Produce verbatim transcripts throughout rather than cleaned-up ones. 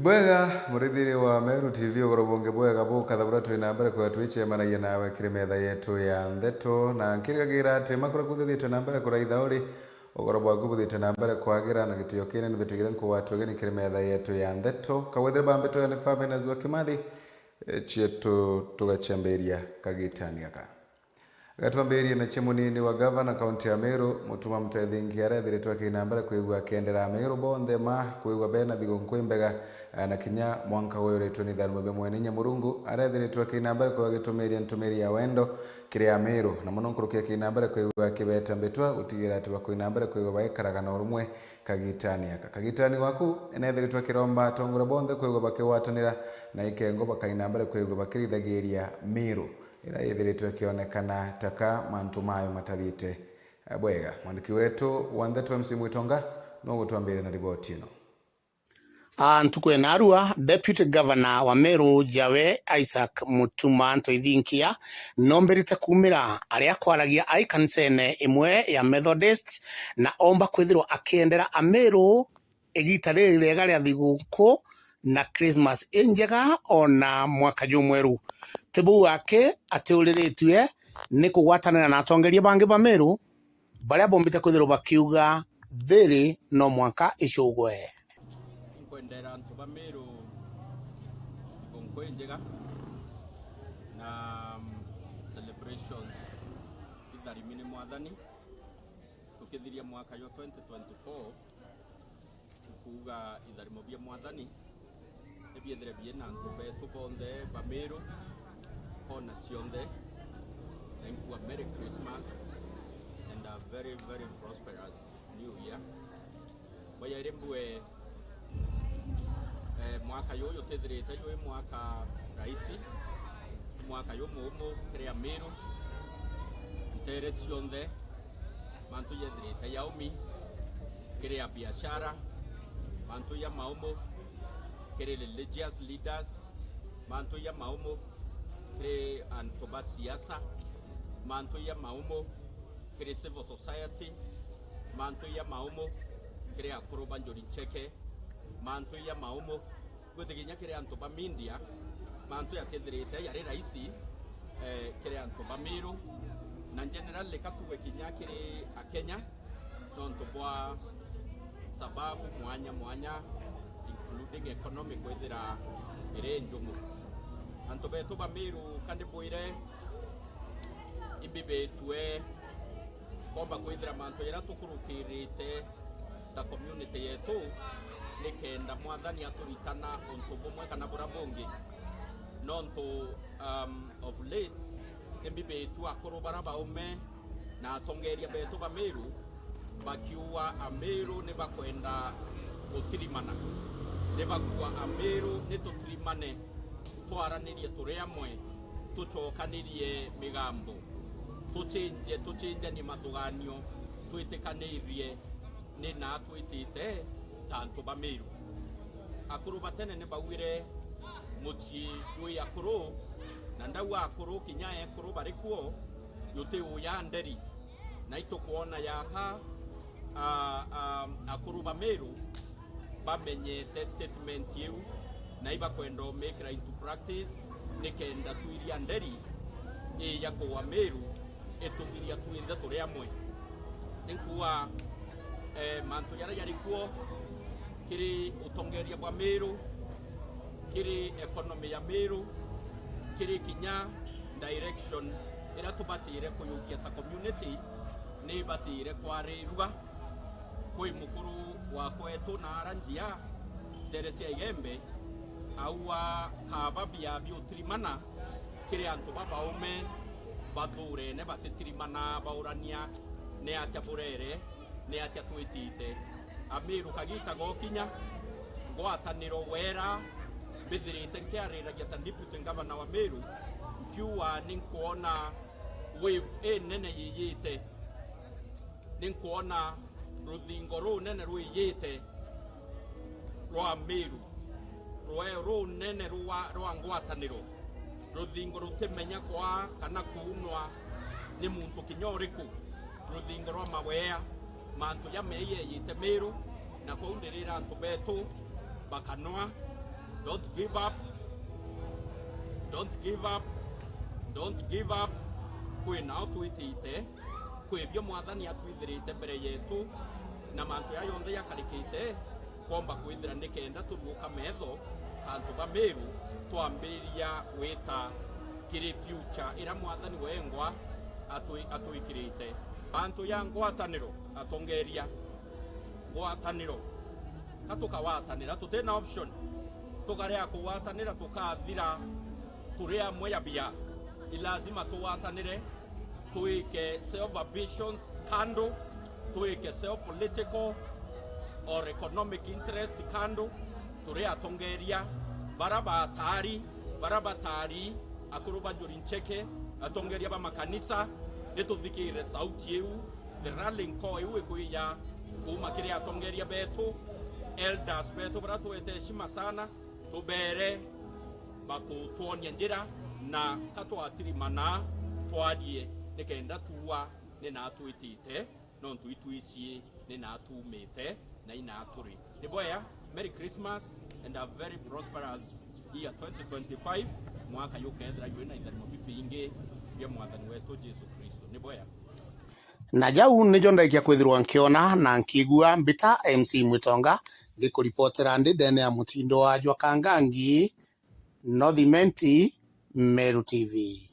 Bwega, murithiri wa Meru T V, ugoro bungi bwega bukatha buria twi na mbere kwega twicemanagia nawe kiri metha yetu ya ndeto, na nkirigagira ati makura kuthithitwe na mbere kuraitha uri, ugoro bwaku buthite na mbere kwagira, na gitio kinene bitigire nkugwatwe ugeni kiri metha yetu ya ndeto. Kagwethire bambitwe ni Fabian Azua Kimathi, eh, cietu tugacemberia kagitani gaka. Gatwambirie na cia munini wa gavana kaunti ya Meru, Mutuma Mtethingi, arethiritwe akina mbere kwigua akiendera Ameru bonthe ma kwigua bena thigunku imbega, eh, na kinya mwanka uyu uritwe ni tharimo bia mwene inya Murungu, arethiritwe akina mbere kwigua agitumiria ntumiri ya wendo kiri Ameru, na muno nkuruki akina mbere kwigua akibeta mbitwa gutigira ati bakwina mbere kwigua baikaraga na urumwe kagitani aka. Kagitani gwaku, enethiritwe akiromba atongoria bonthe kwigua bakigwatanira na ikengo bakaina mbere kwigua bakirithagiria Meru iria yithiritwe ikionekana ta ka mantu mayo matathiite bwega. Mwandiki wetu wa ndeto M C Mwitonga nugutwambiria na riboti ino. A, ntuku ya narua, Deputy Governor wa Meru Jawe Isaac Mutuma Ntoithinkia nombirite kumira aria kwaragia ai kanisene imwe ya Methodist, na omba kwithirwa akiendera Ameru igita riri riega ria thigunku na Christmas injega ona mwaka jumweru. Ti buu aki, atiuriritue ni kugwatanira na atongeria bangi ba Meru baria bombite kwithirwa bakiuga thiri no mwanka icugwe. Inkwendera antu ba Meru thigunku injega na, mm, celebrations itharimi ni Mwathani. Tukithiria mwaka jwa twenty twenty-four, nkuuga itharimo bia Mwathani ni biethire biina antu betu bonthe ba Meru, kona cionthe, na inkuuga Merry Christmas and a very, very prosperous New Year. Bwa jairi mbue, eh, mwaka juju jutithirite jwi mwaka raisi, mwaka jumuumu kiri Ameru, nteere cionthe, mantu jethirite ja umi, kiri abiashara, mantu ja maumu, kiri religious leaders, mantu ja maumu, kiri antu ba siasa, mantu ja maumu, kiri civil society, mantu ja maumu, kiri akuru ba Njuri Ncheke, mantu ja maumu, gwiti kinya kiri antu ba media, mantu jatithirite jari raisi, eh, kiri antu ba Meru, na generally ka tuge kinya kiri Akenya, tontu bwa sababu mwanya mwanya, including economy kwithira iri njumu. Antu betu ba Meru, ka ndibwire, imbibitue komba kwithira mantu jaria tukurukirite ta community yetu, nikenda Mwathani aturitana untu bumwe kana buria bungi. Nontu, um, of late, ni mbibitue akuru baria baume na atongeria betu ba Meru bakiuga Ameru ni bakwenda gutirimana. Ni bakuuga Ameru ni tutirimane, twaranirie turi amwe, tucokanirie migambo, tucinje, tucinjanie mathuganio, twitikanirie ni naa twitite ta antu ba Meru. Akuru ba tene ni baugire, mucii jwi akuru, na ndauga akuru, kinya ekuru bari kuo, juti uja nderi. Na itukwona jaka, a, a, akuru ba Meru bamenyete statement iu, na ibakwenda umikira into practice, nikenda twiria nderi ii ya kuua Meru ituthiria twinthe turi amwe. Ninkuuga, eh, mantu jaria jari kuo kiri utongeria bwa Meru, kiri economy ya Meru, kiri kinya direction iria tubatire kuyukia ta community, ni ibatire kwarirua. Kwi mukuru wa kwetu na ara njia, Teresia Igembe, aua kaaba bia biutirimana kiri antu babaume bathurene batitirimana baurania ni atia burere, ni atia twitite. Amiru kagita gokinya, ngwataniro wera mbithirite nkiariragia ta deputy governor wa Meru, nkiuga ni nkwona wave inene yiyite, ni nkwona ruthingo runene rwiyite rwa Meru, rweo runene rwa, rwa ngwataniro, ruthingo rutimenya kwaa kana kuunwa ni muntu kinya uriku, ruthingo rwa mawea, mantu jameyeyite Meru, na kwou ndirira antu betu bakanwa, Don't give up. Don't give up. Don't give up. Kwi nao twitite. Kwi bio Mwathani atwithirite mbere yetu, na mantu jaa jonthe jakarikite, kwomba kwithira nikenda turuuka metho, antu ba Meru, twambiriria gwita kiri future iria Mwathani wengwa atwi-, atwikirite. Antu ja ngwataniro, atongeria ngwataniro, ka tukagwatanira, tutina option. Tukarega kugwatanira, tukathira turi amwe ya bia. Ni lazima tugwatanire, tuike self ambitions kando, tuike self political or economic interest kando. Turi atongeria bara batari, bara batari akuru ba Njuri Ncheke, atongeria ba makanisa, ni tuthikire sauti iu, the rallying call iu ikwija kuuma kiri atongeria betu, elders betu bara twete heshima sana, tubere bakutwonia njira, na ka twatirimana twarie, nikenda tuua ni na twitite, nontu itwicii ni na tumite, na ina turi. Ni bwea, Merry Christmas and a very prosperous year twenty twenty-five, mwaka jukethira jwina itharimo bibingi bia Mwathani wetu Jesu Kristo. Ni bwea. Na jau nijo ndaikia kwithirwa nkiona na nkigua. Mbita M C Mwitonga, ngikuripotera ndi ndene ya mutindo wa jwa Kangangi, North Imenti, Meru T V.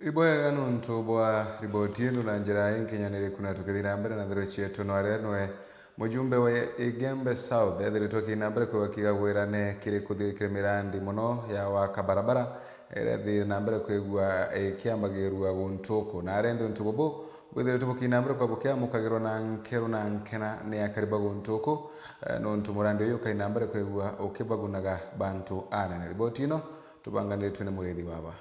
Ibwega nontu bwa riboti ino na njira inkinyaniriku, na tukithii na mbere na nthero cietu, no aria nwe mujumbe wa Igembe South ethiritwe akithii na mbere kwigua kigagwirane kiri kuthirikira mirandi mono ya waka barabara iria ithire na mbere kwigua ikiambagirua guntu uku, na arendi untu bubu bwithiritwe bukithii na mbere kwa bukiamukagirwa na nkeru na nkena ni akari ba guntu uku, eh, nontu murandi uyu ukai na mbere kwigua ukibagunaga bantu anene. Riboti ino tubanganiritwe ni Muriithi Waba.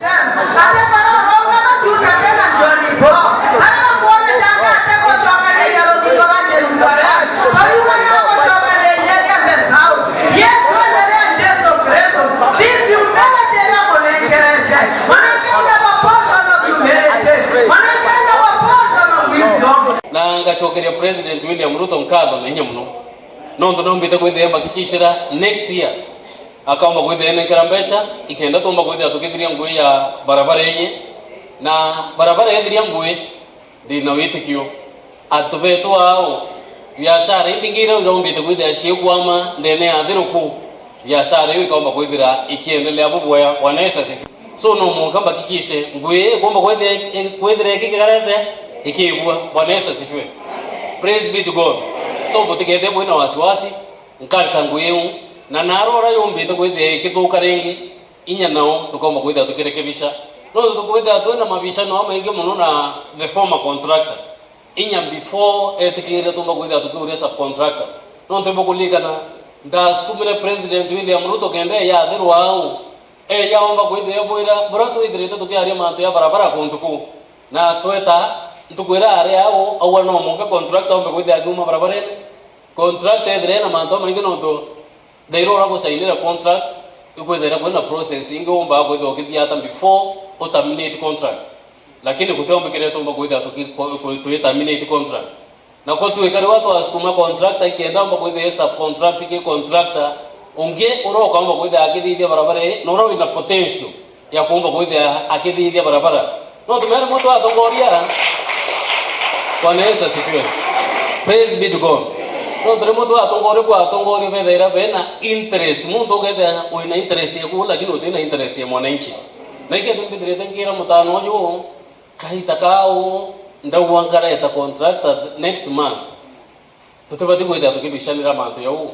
Ati barorunga matuta tena John Paul. Aria bakwona jaka ategucokaniriria ruthingo rwa Jerusalem, bariuga nagucokaniriria Igembe South. Yesu enderea Jesu Kristo. This humility iria munengerete. Munengerete a portion of humility. Munengerete a portion of wisdom. Na ngacokeria President William Ruto nkatho na inya mono. Nontu nombite kwithia mbakikishira next year akaomba kwithia enenkera mbecha, ikenda tuomba kwithia tukithiria ngui ya barabara iji. Na barabara yethiria ngui, ndi na witikio antu betu ao, biashara imbingi iria irombite kwithia ciikwama ndene ya thiruku, biashara iu ikaomba kwithira ikiendelea bubwea. Bwana Yesu asifiwe. So no mwanka mbakikishe ngui ii ikomba kwithia, kwithira ikigarete ikibua. Bwana Yesu asifiwe. Praise be to God. So butikethie bwina wasiwasi, nkarita ngui iu, na narora yumbite kwithia ikithuka ringi, inya nao tukomba kwithia tukirekebisha. Nontu tukwithia twina mabishano amaingi mono na the former contractor. Inya before etikirire tumba kwithira tukiuria subcontractor. Nontu ibukuririkana, ndasukumire President William Ruto kenda eyathirwa au, eyaomba kwithira ebwira buria twithirite tukiaria mantu ya barabara kuntu kuu. Na tweta ntuku iria ari au, aua no mwanka contractor aumbe kwithira akiuma barabarene. Contractor ethire ena mantu amaingi nontu thaira uria gusainira contract, ikwithira kwina process ingi umbaa kwithira ukithia ata before u terminate contract. Lakini gutiombikire tumba kwithira tuki-, ku-, ku-, twi terminate contract. Na ko twikari wa twasukuma contractor ikienda umba kwithira i subcontract ki contractor ungi uria ukaumba kwithira akithithia barabara ii, na uria wina potential ya kuumba kwithira akithithia barabara. Nontu me rimwe twatongoria, Bwana Yesu asifiwe. Praise be to God. Nontu rimwe twatongoria kwa atongoria bethaira bena interest. Muntu ukethira wina interest yaku, lakini utina interest ya mwananchi. Na ikio mbithirite nkira mutano uju, kaita kau, ndauga nkareta contractor next month. Tutibati kwithira tukibicanira mantu jau.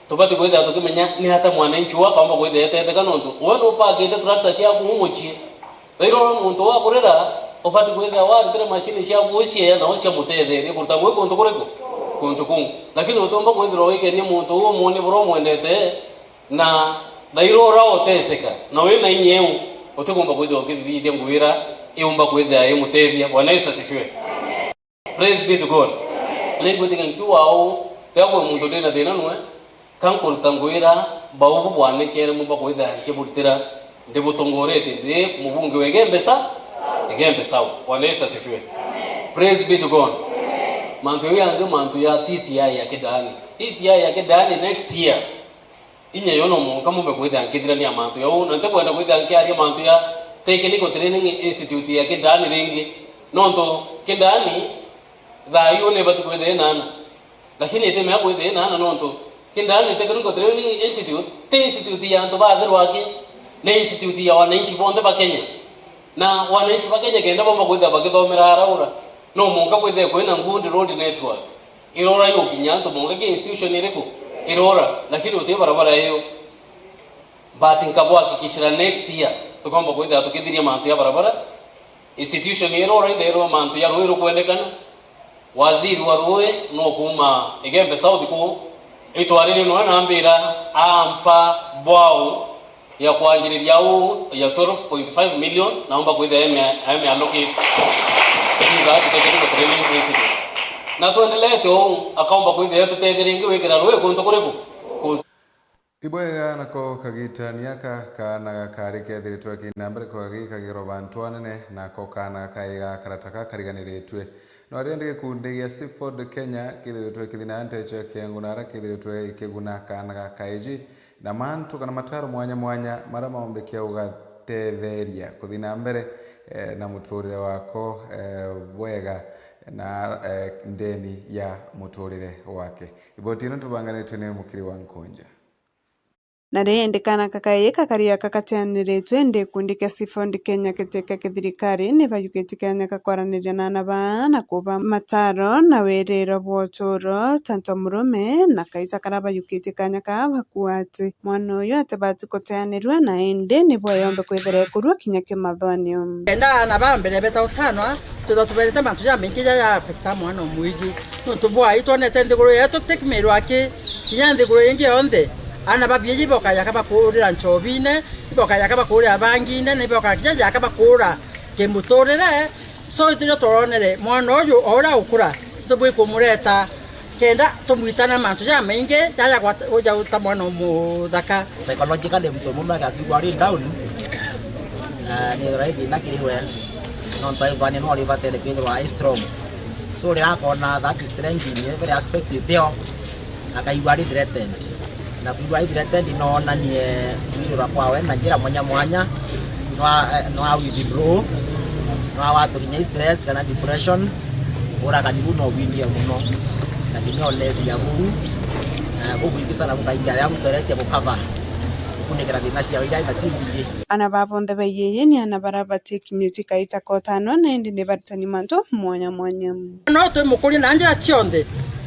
Tubati kwithira tukimenya ni ata mwananchi uu akaumba kwithira etetheka, nontu we nupakite tractor ciaku u mucii. Thaira uria muntu uu akurira, ubati kwithira waritire macini ciaku u cieya nao ciamutetheria kuruta ngui kuntu kuriku? Kuntu kungi. Lakini utiumba kwithirwa wikenie muntu uu umwonie buria umwendete, na thaira uria uteseka na wina inya iu, utikumba kwithirwa ukithithia ngui iria iumba kwithira imutethia. Bwana Yesu asifiwe. Praise be to God. Ningwitikia nkiuga uu, tia kwi muntu ndina thina nwe, ka nkuruta ngui iria bau bubwanekere mumba kwithira nkiburitira, ndibutongoretie ndi mubunge wa Igembe Sa-, Igembe South. Bwana Yesu asifiwe. Praise be to God. Mantu jau yangi, mantu ya T T I ya Kidani. T T I ya Kidani next year. Inya yo no mwanka mumbe kwithira nkithirania mantu jau, na ntikwenda kwithira nkiaria mantu ja Technical Training Institute ya Kindani ringi, nontu Kindani thaa iu nibati kwithira inana, lakini itimea kwithira inana nontu Kindani Technical Training Institute ti institute ya antu batherwa aki, ni institute ya wananchi bonthe ba Kenya. Na wananchi ba Kenya kenda bomba kwithira bakithomera araura, no mwanka kwithire kwina good road network. Irora yukinya antu mwanka ki institution iriku? Irora, lakini uti barabara iyo. But nkabwakikishira next year, tukomba kwithira tukithiria mantu ya barabara. Institution irora inderwa mantu ya rui rukwendekana. Waziri wa rui no kuuma Igembe South kuu, itwarire nwe nambira ampa bwau ya kwanjiriria au ya twelve point five million, naomba kwithira aime, aime allocate. Thutha wa tutetheri na training institute. Na twendelete uu, akaomba kwithira tutetheri ingi wikira rui kuntu kuriku? Kuntu. Ibwega nako kagitani aka, kaana gakari kethiritwe kina mbere kwa gikagiro bantu anene, nako kaana gakaiga karata kakariganiritwe. No rindi gikundi gia Seafood Kenya kithiritwe kithina ntecha kiangu na ara kithiritwe ikiguna kaana gakaiji na mantu kana mataro mwanya mwanya mara maombekia ugatetheria kuthi na mbere, eh, na muturire wako, eh, bwega na, eh, ndeni ya muturire wake. Riboti ino tubanganitwe ni Mukiri wa Nkunja. Na rindi kaana kakaiji kakari aka gateaniritwe, indi gikundi kia Seafood Kenya giti kia kithirikari ni bayukitie kanya ga kwaraniria na aana baa na kuba mataro na wiriro bwa uturo, tantu murume na kaita kara bayukitie kanya kaa bakua ati mwana uyu atibati guteanirua, na indi nibo yombe kwithira ekurua kinya kimathonio. Kenda aana ba mbere beta utanwa, twithwa tuberete mantu jamaingi jaja affecta mwana umwiji. Nontu bwai twonete nthiguru yetu ti kimirwa ki, kinya nthiguru ingi yonthe, aana ba biiji iboka jaka bakuurira nchobine, iboka jaka bakuurira bangine, na iboka kinya jaka bakuura kimuturire. So, ithurio turonere mwana uyu o uria agukura, tubui kumureta kenda tumwitana mantu jamaingi jaja gwata, uja uta mwana umuthaka. Psychologically, muntu mume akakwigua ari down, ah, nithira ithina kiri we, nontu aithwania no ribatere kwithirwa ai strong. So, riria akona that strength in every aspect itio, akaigua ari threatened. Na kwigua ari threatened no onanie kwirira kwawe na njira mwanya mwanya, no a-, eh, no a withdraw, no agwatwe kinya stress kana depression, uragani buu no bwingie mono, na kinya ulevia buu, eh, bubwingi sana bukaingia aria muntu aretia gukaba, gukunikira thina ciawe iria nacio imbingi. Aana ba bonthe ba iiji ni aana baria batikinyitie kaita ka utano, na indi ni baritani mantu mwanya mwanya. No twi mukuria na njira cionthe,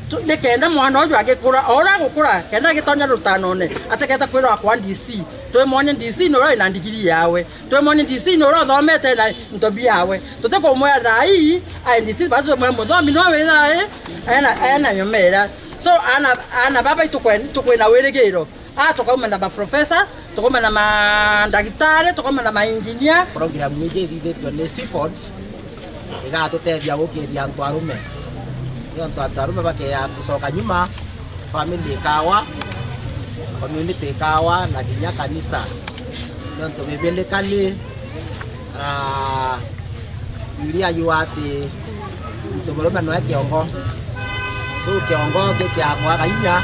tu-, ni kenda mwana uju agikura, o uria agukura, kenda agitonya rutanone, atiketa kwirwa akwa D C. Twimwonie D C ni uria wina ndigiri yawe. Twimwonie D C ni uria uthomete na into biawe. Tutikumwira thaa ii, ai D C, basi tumwire muthomi no withae, ena, ena nyomera. So, aana, aana baba itukwe-, tukwina wirigiro. Aa, tukauma na maprofesa, tukauma na mandagitari, tukauma na mainjinia. Program iji ithithitue ni Seafood igatutethia gukiria antu arume. Nontu antu arume bakeya gucoka nyuma, family ikawa, community ikawa, na kinya kanisa. Nontu biblically, ah, Biblia yuga ati muntu murume noe kiongo. So, kiongo gikiagwaga inya,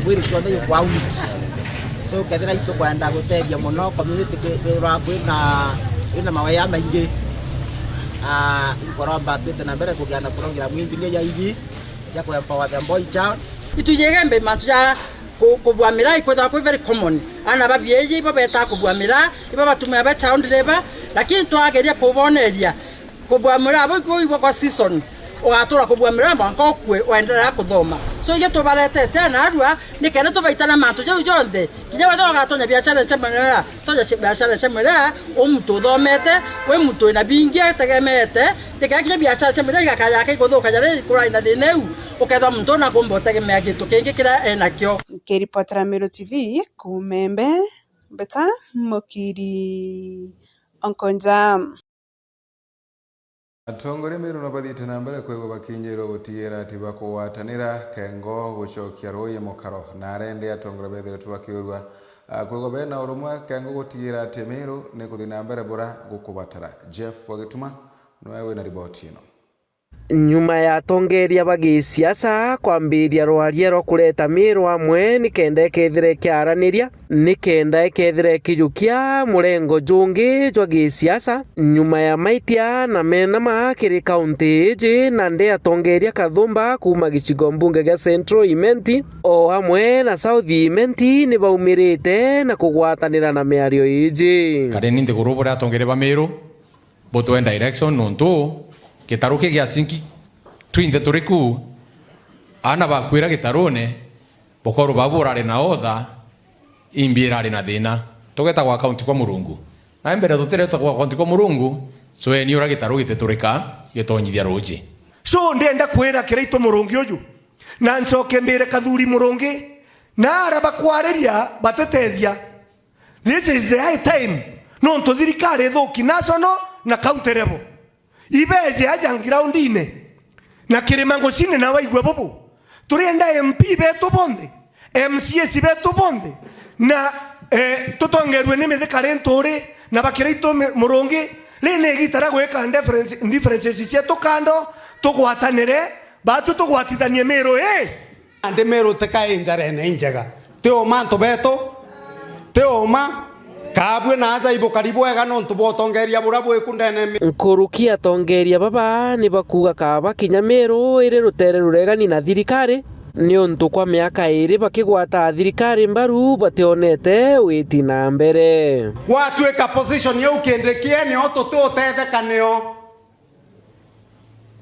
mwiri kionthe gikwa weak. So, kethira itukwenda gutethia mono community, kwithirwa kwina, kwina mawea maingi, ah, inkoromba twite na mbere kugia na program imbingi ya iji cia ku empower the boy child. Itu ijegembe mantu ja ku-, kubua miraa ikwithagwa kwi very common. Aana ba biiji ibo betaa kubua miraa, ibo batumia be child labour, lakini twageria kuboneria, kubua miraa bo iku ibo kwa season, ugatura kubua miraa mwanka ukue, uendelea kuthoma. So, ige tubaretete aana arua, ni kenda tubaitana mantu jau jonthe, kinya wethirwa ugatonya biashara cia miraa, tonya ci-, biashara cia miraa, u muntu uthomete, wi muntu wina bingi ategemete, ni kenda kinya biashara cia miraa igakaya aka ikuthuka jaria ikurai na thina iu, ukethwa muntu una kumba utegemea gintu kingi kiria enakio. Nkiripotera Meru T V, Kumembe, Mbeta Mukiri, Onkonja. Atongoria Meru no bathiite na mbere kwigwa bakinjirwa gutigira ati bakugwatanira kengo gucokia ruuji mukaro, na arendi atongoria bethiritwe bakiurua, a, kwigwa bena urumwe kengo gutigira ati Meru ni kuthi na mbere bura gukubatara. Jeff Wagituma niwe wina riboti ino. Nyuma ya atongeria ba gisiasa kwambiria rwaria rwa kureta Miru amwe nikenda ikethira ikiaraniria, nikenda ikethira ikijukia murengo jungi jwa gisiasa, nyuma ya maitia na menama kiri kaunti iji, nandi atongeria kathumba kuuma gicigo mbunge gia Central Imenti, o amwe na South Imenti nibaumirite na kugwatanira na miario iji. Kari ni nthiguru buria atongeria ba Miru butwe direction, nontu gitaru ki gia sinki, twinthe turi ku, aana bakwira gitarune, bukoru babu urari na otha, imbi irari na thina. Tugeta gwa kaunti kwa Murungu. Na mbere tutiretwa gwa kaunti kwa Murungu, cweni uria gitaru gititurika, gitonyithia ruuji. So, ndienda kwira Kiraitu Murungi uju, na ncoke mbire Kathuri Murungi, na ara bakwariria batetethia. This is the high time, nontu thirikari ithuki national na county level. Ibeje aja groundine na kirima ngucine na waigue bubu. Turienda M P betu bonthe, M C As betu bonthe, na, eh, tutongerue ni Mithika Linturi na ba Kiraitu Mi-, Murungi. Ri ni igita ria gwika difference-, differences cietu kando, tugwatanire, batu tugwatithanie Miru ii. Nandi Miru tika i njarene injega. Ti uma antu betu, ti uma. Kaabui na aja ibukari bwega nontu bwa utongeria buria bwiku ndene mi- Nkuruki atongeria baba ni bakuuga kaaba kinya Miru iri rutere ruregani na thirikari, niuntu kwa miaka iiri bakigwata thirikari mbaru bationete witi na mbere. Gwatuika position iu kindi kieneo tuti utetheka nio.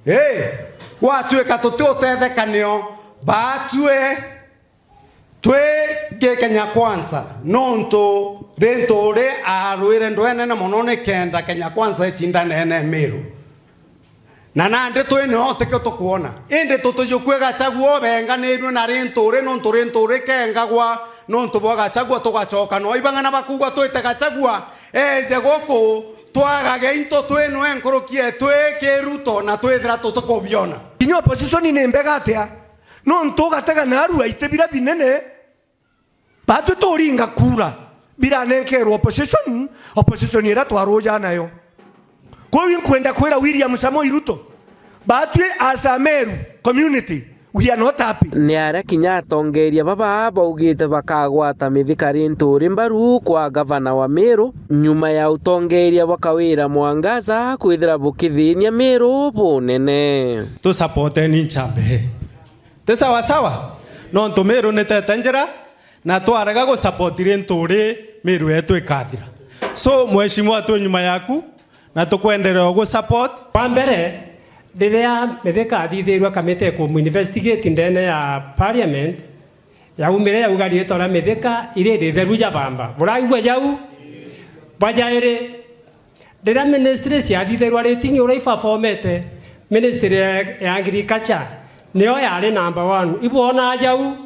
Ii, gwatuika tuti utetheka nio, baatue twi ki Kenya Kwanza, nontu Linturi aarwire ndwene na mono nikenda Kenya Kwanza icindane ne Miru. Na nandi twi nio tikio tukwona. Indi tutijukue Gachagua ubenganirue na Linturi, nontu Linturi kengagwa nontu bwa Gachagua, tugacoka no ibang'ana bakuuga twite Gachagua eeje guku, twagage into twi nwe nkuruki yetu ii ki Ruto na twithira tutikubiona. Kinya opposition ni mbega atia? Nontu ugatega narua iti bira binene, batwi turinga kura biranenkerwa opposition, opposition iria twaruja nayo. Kwou inkwenda kwira William Samoei Ruto, batwi as a Meru community, we are not happy. Ni aria kinya atongeria baba baugite bakagwata Mithika Linturi mbaru kwa gavana wa Miru, nyuma ya utongeria bwa Kawira Mwangaza kwithira bukithinia Miru bunene. Tusapoteni nchambe. Ti sawa sawa? Nontu Miru nitete njira, na twarega gusupport Linturi, Miru yetu ikathira. So, mheshimiwa, twi nyuma yaku, na tukwenderea ugu support. Kwa mbere, riria Mithika athithirue kamiti ya kumu investigate ndene ya parliament, yaumire yauga riitwa ria Mithika iri ritheru ja bamba. Buraigua jau? Bwa jairi, riria ministry ciathithirwa rating uria iperformete, ministry ya, ya agriculture niyo yari number one. Ibwona jau?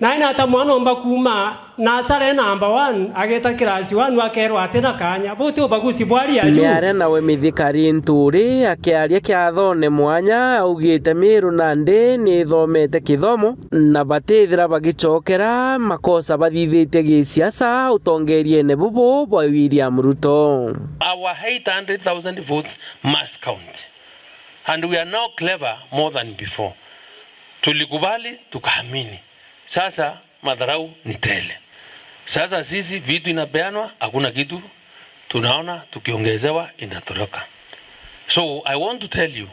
Nae nata mwana omba kuuma nasare number one, ageta class one, akerwa ati na kanya? Buu ti ubaguci bwa aria aju? Ni aria nawe Mithika Linturi akiaria kiathone mwanya augite Miru nandi ni ithomete kithomo, na batithira bagicokera makosa bathithitie gisiasa utongeriene bubu bwa William Ruto. Our eight hundred thousand votes must count. And we are now clever more than before. Tulikubali, tukaamini. Sasa madharau ni tele. Sasa sisi vitu inapeanwa, hakuna kitu tunaona, tukiongezewa inatoroka. So I want to tell you,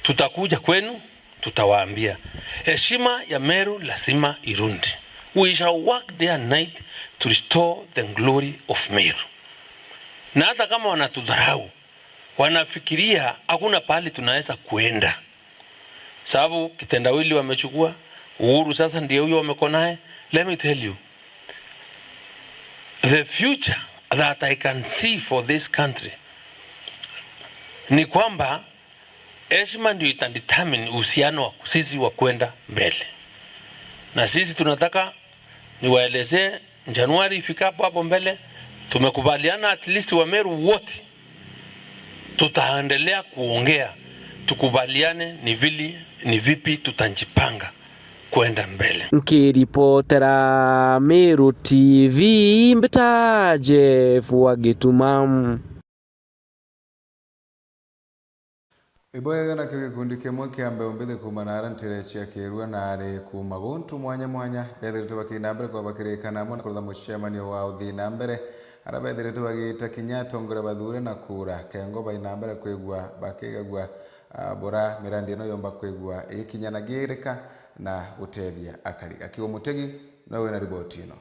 tutakuja kwenu, tutawaambia. Heshima ya Meru lazima irudi. We shall work day and night to restore the glory of Meru. Na hata kama wanatudharau, wanafikiria hakuna pahali tunaweza kuenda. Sababu kitendawili wamechukua, Uhuru sasa ndiye huyo wameko naye. Let me tell you, the future that I can see for this country ni kwamba heshima ndio itadetermine uhusiano wa sisi wa kwenda mbele. Na sisi tunataka niwaelezee, Januari ifikapo hapo mbele, tumekubaliana at least Wameru wote tutaendelea kuongea, tukubaliane ni vili-, ni vipi tutajipanga kwenda mbele. Nkiripotera Meru T V, mbita Jeff wa Gituma. Ibwega nakio gikundi kimwe kia mbeu mbithi kuuma naara ntere cia Kirua na ari kuuma guntu mwanya mwanya, beethiritwe bakiina mbere kwa bakirikana amwe na kurutha mucemanio wa uthii na mbere, aria beethiritwe bagiita kinya atongoria bathure na kura kengo baina mbere kwigua bakigagua, ah, bura mirandi ino yomba kwigua ikinya na giirika na gutethia akari. Akiwa Mutegi, nowe wina riboti ino.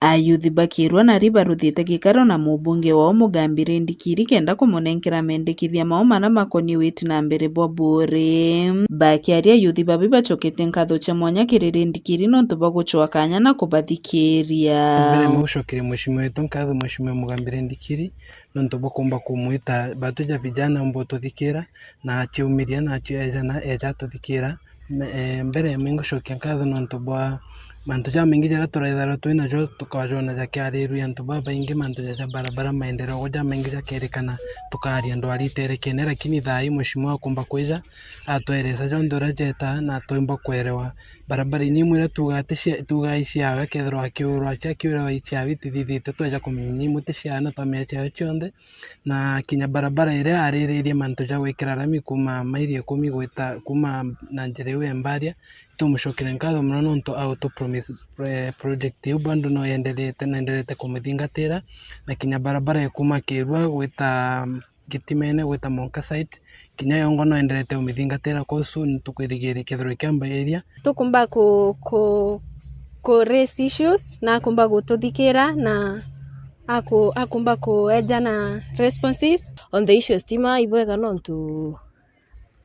Ayuthi ba Kirua nari baruthite gikaro na mubunge wao Mugambi Rindikiri kenda kumunenkera mendekithia mao maria makonie witi na mbere bwa Buuri. Bakiaria, ayuthi babi bacoketie nkatho cia mwanya kiri Rindikiri nontu bwa gucwaa kanya na kubathikiria. Mbere ni gucokeria mheshimiwa wetu nkatho, Mheshimiwa Mugambi Rindikiri, nontu bwa kumba kumwita batu ja vijana umba ututhikira, na aciumiria na acio eja na eja atuthikira. Me-, eh, mbere ni ngucokia nkatho nontu bwa mantu jamaingi jaria turaitharwa twi najo tukajona jakiarirua antu babaingi, mantu ja, ja barabara, maendeleo jamaingi jakerikana, tukaria ndwari iterekene, lakini thaa ii mheshimiwa akumba kwija atweresa jonthe uria jeta na twimba kwerewa. Barabara ini imwe iria tuugaa ti cia, tuugaa i ciawe, akethirwa akiurwa, aciurwa i ciawe itithithite, tweja kumenya ni imwe ti ciawe na twamenya ciawe cionthe. Na kinya barabara iria ariririe mantu ja gwikira rami kuuma mairi ikumi gwita, kuuma na njira iu ya Mbaria, itumucokere nkatho mono nontu autu promise, eh, project iu bado no yenderete na enderete kumithingatira, na kinya barabara ya kuuma Kirua gwita Gitimene gwita Monka site, kinya yongo no enderete umithingatira, kwa soon tukwirigiria kethirwa ikiambairia. Tukumba ku, ku, ku raise issues na akumba gututhikira na aku-, akumba kueja na responses. On the issue ya stima, ibwega nontu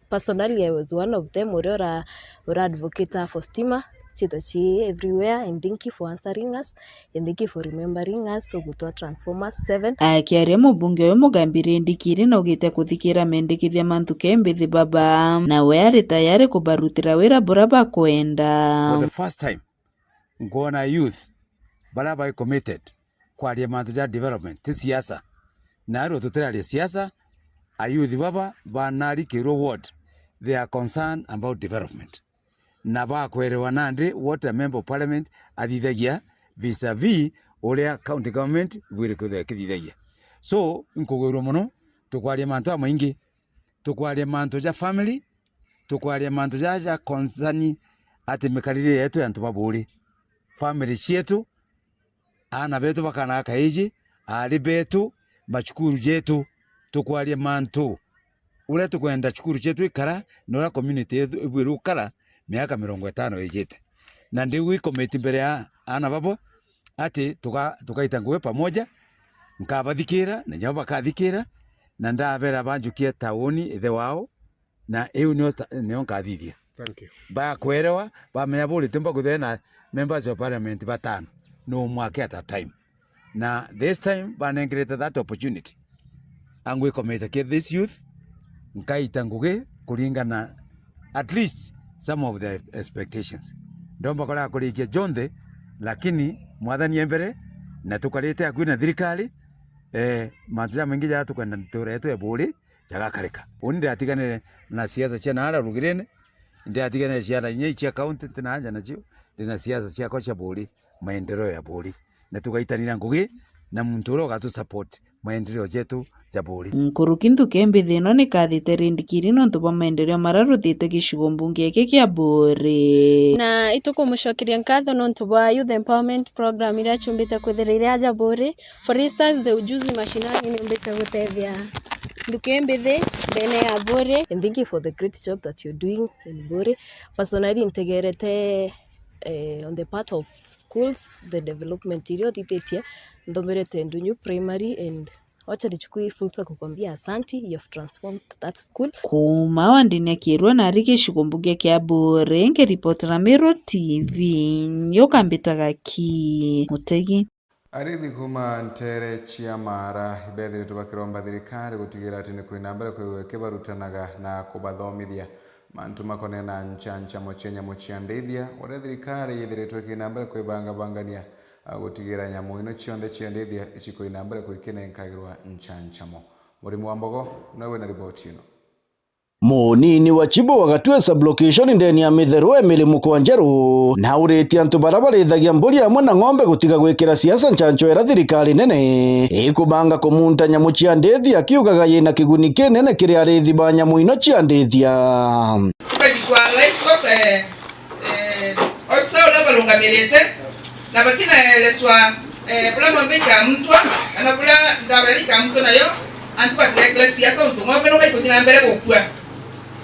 personally I was one of them uria ura, ura advocate for stima, ciithwe ci everywhere, and thank you for answering us, and thank you for remembering us, ugutwa transformers seven. Akiaria, mubunge uyu Mugambi Rindikiri naugite kuthikira mendekithia mantu ke mbithi baba, nawe ari tayari kubarutira wira buria bakwenda. For the first time, nkwona youth baria bai committed kwaria mantu ja development, ti siasa. Naarua tutiraria siasa, ayuthi baba ba Nari Kirua ward, they are concerned about development. Na bakwerewa nandi what a member of parliament athithagia vis-a-vis uria county government ibwire kwithirwa ikithithagia. So, nkugwirua mono, tukwaria mantu jamaingi, tukwaria mantu ja family, tukwaria mantu jaja ja concern ati mikarire yetu ya antu ba Buuri, family cietu, aana betu bakanaga kaiji, aari betu, macukuru jetu, tukwaria mantu uria tukwenda cukuru cietu ikara na uria community yetu ibwire gukara miaka mirongo itano ijite. Na ndiu i commit mbere ya aana babo ati tuga-, tugaita ngugi pamoja, nkabathikira na nyabo bakathikira, na ndabera banjukie tauni ithe wao, na iu nio ta-, nio nkathithia. Thank you. Bakwerewa, bamenya Buuri tumba kwithirwa na members of parliament batano, no mwake at a time. Na this time banengerete that opportunity. Angwikomete ki this youth, nkaita ngugi kuringana at least some of the expectations. Ndomba korea kurikia jonthe, lakini Mwathani e mbere, na tukarite akui na thirikari, eh, mantu jamaingi jaria tukwenda ntura yetu ya Buuri, jagakarika. Uni ndiratiganire na siasa cia naara rugirine, ndiratiganire ciana inya icia county, ntina haja nacio, ndina siasa ciakwa cia Buuri, maendeleo ya Buuri. Na tugaitanira ngugi na muntu uria ugatu support maendeleo jetu ja Buuri. Nkuruki nthuke mbithi ino nikathite Rindikiri nontu bwa maendeleo maria ruthite gicigo mbunge giki kia Buuri. Na itukumucokeria nkatho nontu bwa youth empowerment program iria acumbite kwithira iri aja Buuri. For instance, the Ujuzi Mashinani niumbite gutethia nthuki mbithi ndene ya Buuri. And thank you for the great job that you're doing in Buuri. Personally, ntegerete, eh, on the part of schools, the development iria uthithitie, nthomerete Ndunyu Primary, and wacha nichukue hii fursa kukwambia asanti, you have transformed that school. Kuuma wandini ya Kirua nari gicigo mbunge kia Buuri, nkiripotera Meru T V, nyukambitaga ki Mutegi. Arithi kuuma ntere cia Maara ibethiritwe bakiromba thirikari gutigira ati ni kwina mbere kwigua ikibarutanaga na kubathomithia mantu makonena na nchancamo cia nyamu cia ndithia, uria thirikari yithiritwe ikina mbere kwibangabangania, a, gutigira nyamu ino cionthe cia ndithia icikoina mbere kwikinenkagirwa nchancamo. Murimi wa Mbogo nowe wina riboti ino. Munini wa Chibu wa Gatue sub-location ndeni ya Mitheru Emily Mukwanjeru nauritie antu baria barithagia mburi amwe na ng'ombe gutiga gwikira siasa ncancho iria thirikari nene ikubanga kumunta nyamu cia ndithi, akiugaga yina kiguni kinene kiri arithi ba nyamu ino cia ndithia. Tubagikwa livestock, eh, eh, ofisa uria barungamirite, na bakinaeleswa, eh, buria ng'ombe ikamutwa, kana buria ndawa iria ikamutwa nayo, antu batigekire siasa, untu ng'ombe no gaikuthi na mbere gukua.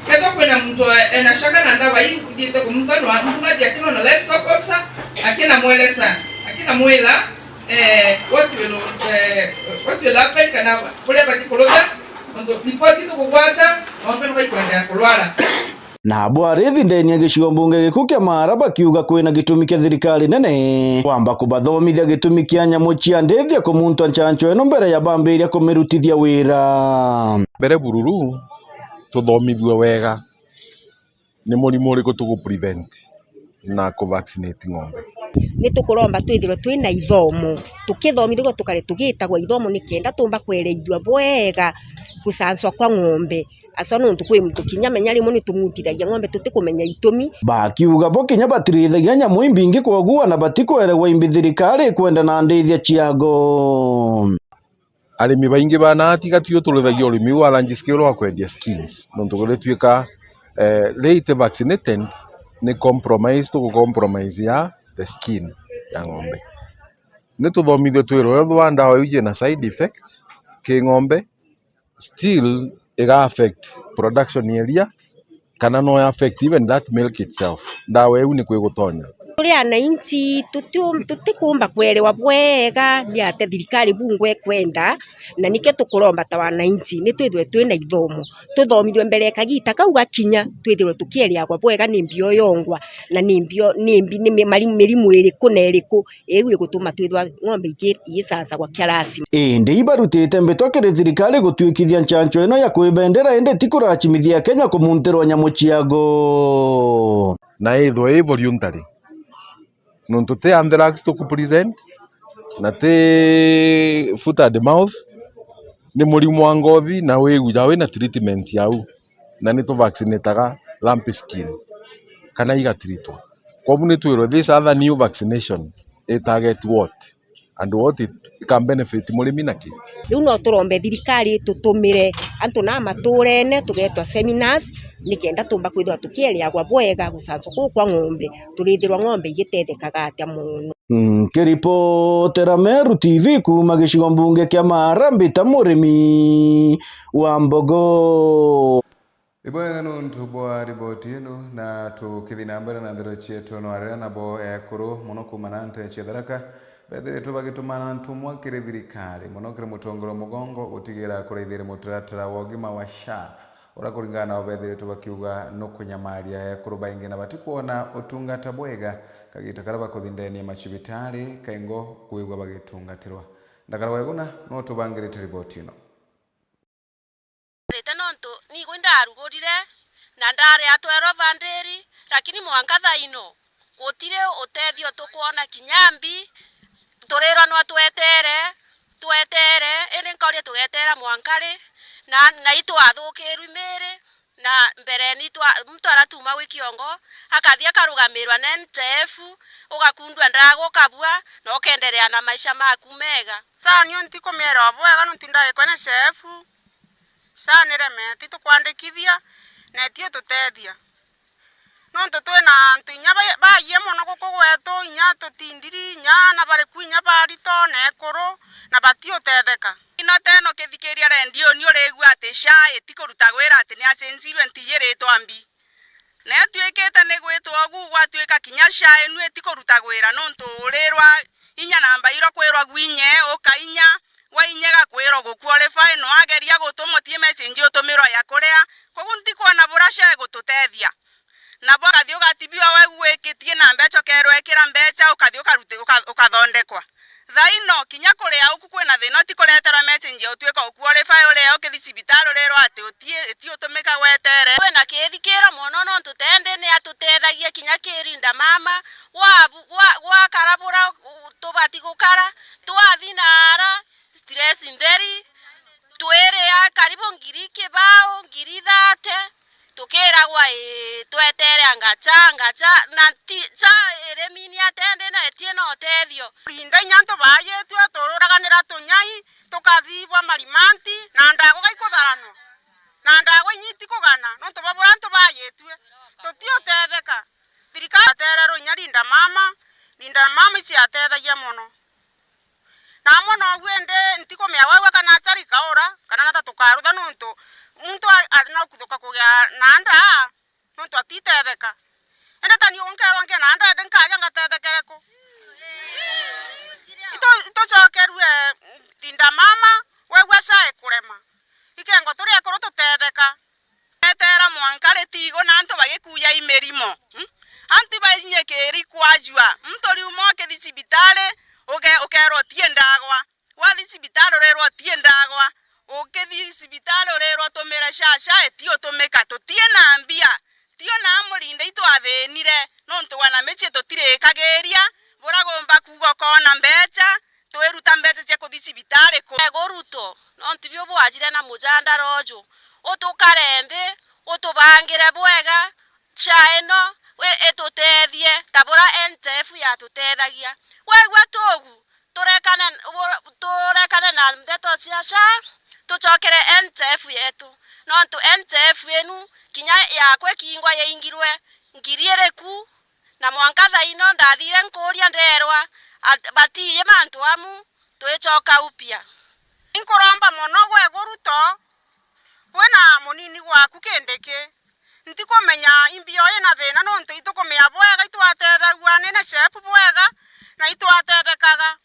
Kethwa kwina muntu e-, ena shaka na ndawa ii ithiite kumutwa, no muntu nathi akinona livestock officer, akinamwelesa, akinamwira, eh, what will, eh, what will happen, kana buria bati kurutha, untu ripoti tukugwata, ng'ombe no gaikwenderea kurwara. Nabo arithi ndeni ya gicigo mbunge gikuu kia Maara bakiuga kwina gitumi kia thirikari nene kwamba kubathomithia gitumi kia nyamu cia ndithia kumuntwa ncancho ino mbere ya bambiria kumirutithia wira. Mbere bururu, tuthomithue wega ni murimu uriku tugu prevent na ku vaccinate ng'ombe. Ni tukuromba twithirwe twina ithomo, tukithomithua tukare tugitagwa ithomo, nikenda tumba kwereithua bwega gucancwa kwa ng'ombe. Aco nontu kwi muntu kinya menya rimwe ni tumutithagia ng'ombe tutikumenya itumi. Bakiuga bo kinya batirithagia nyamu imbingi, kwoguo na batikweregwa imbi thirikari ikwenda na ndithia ciago. Arimi baingi ba naati gati uturithagia urimi wa large scale wa kwendia skins, nontu gutituika, eh, ria iti vaccinated ni compromise, tugu compromise ya the skin ya ng'ombe. Ni tuthomithue twirwe ethwa ndawa iu jina side effect ki ng'ombe, still iga affect production ya iria, kana no ya affect even that milk itself. Ndawa iu ni kwi gutonya. Turi ananchi, tutiu-, tutikumba kwerewa bwega ni atia thirikari bungwa ikwenda, na nikio tukuromba ta wananchi, ni twithwe twina ithomo, tuthomithwe mbere ya kagita kau gakinya, twithirwe tukiereagwa bwega ni mbi oyongwa, na ni mbi o-, ni mbi, ni mi-, mari-, mirimu iriku na iriku iu igutuma twithwa ng'ombe igi-, igicancagwa kia lazima. Indi ibarutite mbitwa kiri thirikari gutuikithia ncancho ino ya kwibendera, indi ti kurachimithia Kenya kumuntirwa nyamu ciago. Na ithwe i voluntary, nontu ti anthrax tuku present, na ti foot and mouth, ni murimu wa ngothi, na wigu ja wina treatment yau, na ni tu vaccinataga lumpy skin, kana igatritwa. Kwogu ni twirwe this other new vaccination i target what? And what it, it can benefit murimi na ki? Riu no turombe thirikari itutumire antu na maturene tugetwa seminars, nikenda tumba kwithirwa tukiereagwa bwega gucancwa kuu kwa ng'ombe, turithirwa ng'ombe igitethekaga atia mono. Nkiripotera Meru T V kuuma gicigo mbunge kia Maara, mbita murimi wa mbogo. Ibwega nontu bwa riboti ino, na tukithi na mbere na ndeto cietu, no aria nabo ekuru mono kuuma na nte cia Tharaka bethiritwe bagitumana ntumwa kiri thirikari, mono kiri mutongoria mugongo gutigira kuraithiria mutaratara wa ugima wa SHA, uria kuringana nao bethiritwe bakiuga nukunyamaria ekuru baingi na batikwona utungata bwega kagita karia bakuthi ndeni ya macibitari kaingo kwigua bagitungatirwa. Ndakara Weguna no tubangirite riboti ino. Rite nontu nigwe ndarugurire na ndaria twelve hundred, lakini mwanka thaa ino gutiri utethio tukwona kinya mbi. Turiranwa twetere, twetere, indi nkauria tugetera mwanka ri? Na, na itwathukirwi miri, na mbere ni twa, muntu aratuma gwi kiongo, akathi akarugamirwa na N H I F, ugakundua ndagu ukabua, na ukenderea na maisha maku mega. Sha nio ntikumierwa bwega nontu ndaikwa na shefu. Sha niremeti tukwandikithia, na iti ututethia. Nontu twina antu inya ba-, baayie mono guku gwetu, inya tutindiri, inya na bariku, inya barito, na ekuru, na batiutetheka. Ino teno kithikiria rendioni urigua ati SHA itikurutagwira ati niacenjirwe ntiyiritwa mbi. Na ituikite ni gwitwa ugu, gwatuika kinya SHA inu itikurutagwira, nontu urirwa inya namba irwa kwirwa gwinye, ukainya, gwainya igakwirwa guqualify, na wageria gutuma utie message utumirwa ya kuria. Koguo ntikwona bura SHA igututethia. Nabo ukathi ugatibiwa wegu wikitie na mbeca, ukerwa ikira mbeca, ukathi ukarute-, uka-, ukathondekwa. Thaino, kinya kuria uku kwina thina, utikureterwa message ya utuika uqualify, uria ukithi cibitari urirwa ati uti-, iti utumika gwetere. Kwina kithikiro mono nontu tendi ni atutethagia kinya kirinda mama, gwa-, gwa-, gwakara bura u-, tubati gukara, twathi naara, stress ntheri, twiria karibu ngiri kibao, ngiri thate, Kiragwa ii, twetere anga cha, anga cha, na ti cha irimini atende na etie na utethio. Rinda inya antu baayitue, tururaganira tunyai, tukathibwa marimanti, na ndagwa gaikutharanwa, na ndagwa inya itikugana, nontu bwa buria antu baayitue. Tutiutetheka. Thirikari atererwe inya Linda Mama, Linda Mama iciatethagia mono. Na amwe nobu indi ntikumea wegua kana aciari kaura, kana nata tukarutha, nontu muntu a-, a-, nokuthuka kugia na nda, nontu atitetheka. Indi tani ugu nkerwa ngie na nda, indi nkagia ngatethekere ku? Itu-, itucokerue Linda Mama, wegua cha ikurema. Ikengo turi akuru tutetheka. Etera mwanka ritigo na antu bagikuya imirimo. Hmm? Antu bainyikiri kwajua. Muntu riuma ukithi cibitari, uke-, ukerwa utie ndagwa. Wathi cibitari urirwa utie ndagwa. Ukithi cibitari urirwa utumire cha cha, eti utumika. Tutie na mbia. Tio na murinde itwathinire, nontu wana micii tutirikagiria, buragomba kuuga ukoona mbecha, twiruta mbecha cia kuthi cibitari ku? Ego Ruto, nontu bio bwajire na mujanda roju, utukare nthi, utubangire bwega, cha ino, wi-, itutethie, ta buria N H I F yatutethagia. Wegua tugu, turekane, turekane na ndeto cia cha, tucokere N H I F yetu. Nontu N H I F inu, kinya yakwa ikingwa yaingirwe ngiri iri ku, na mwanka thaa ino ndathire nkuria nderwa, at-, batiiji mantu amu, twicoka upya. Inkuromba mono gwe Ruto, wina munini gwaku Kindiki. Ntikumenya imbi yo ina thina, nontu itukumea bwega, itwatethagua ni N H I F bwega, na itwatethekaga.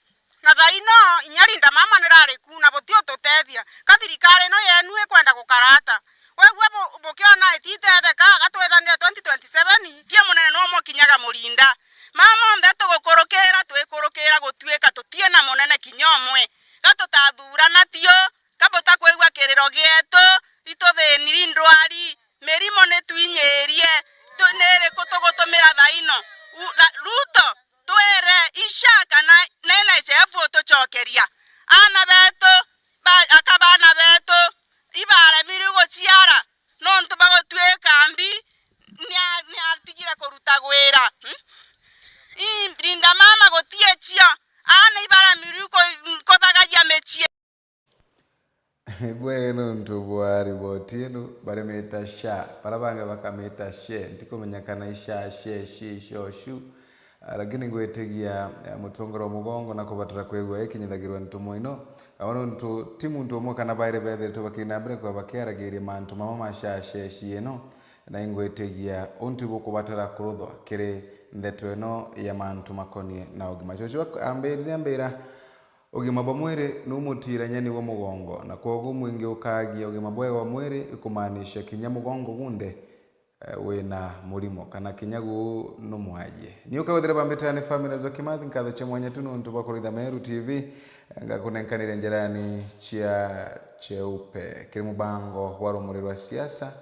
Na thaa ino, inya Linda Mama nirari ku, na buti ututethia. Ka thirikari ino yenu ikwenda gukara ata? Wegua bu-, bukiona ititetheka, gatwithanire twenty twenty-seven, tie munene no mwe kinyaga murinda. Mama onthe tugukurukira, twikurukira gutuika tutie na munene kinya umwe. Ga tutathurana tio, ka butakwigua kiriro gietu, ituthiniri ndwari, mirimo nitwinyirie, tu-, ni iriku tugutumira thaa ino? U-, ra-, Ruto, twire ica kana ni N H I F utucokeria. Aana betu, ba-, aka baana betu, ibaremiri guciara, nontu bagutwika mbi, nia-, niatigire kuruta gwira. Hmm? Ii, Linda Mama gutie cio, aana ibaremiri ku-, kuthagagia micii. Bwega nontu bwa riboti ino, barimita sha, bara bangi bakamita she, ntikumenya kana i sha she, shi, sho, shu, ah, lakini ngwitigia, eh, mutongoria wa mugongo na kubatara kwigua ikinyithagirwa ntumo ino, abo nontu ti muntu umwe kana bairi bethiritwe bakina mbere kwa bakiaragiria mantu mama ma sha, she, shi ino, na ingwitigia untu ibukubatara kuruthwa kiri ndeto ino ya mantu makonie na ugima. Cucu ak-, ambirire ambira, Ugima bwa mwiri nu mutiirania ni bwa mugongo, na kwogu mwingi ukaagia ugima bwega bwa mwiri, ikumaanisha kinya mugongo gunthe, eh, wina murimo, kana kinya guu numwajie. Ni ukagwithira bambita ni Family Zwa Kimathi, nkatho cia mwanya tu nuntu bwa kuritha Meru T V, eh, ngakunenkanire njirani cia cheupe. Kiri mubango wa Rumuri rwa Siasa,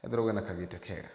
ethirwa wina kagita kega.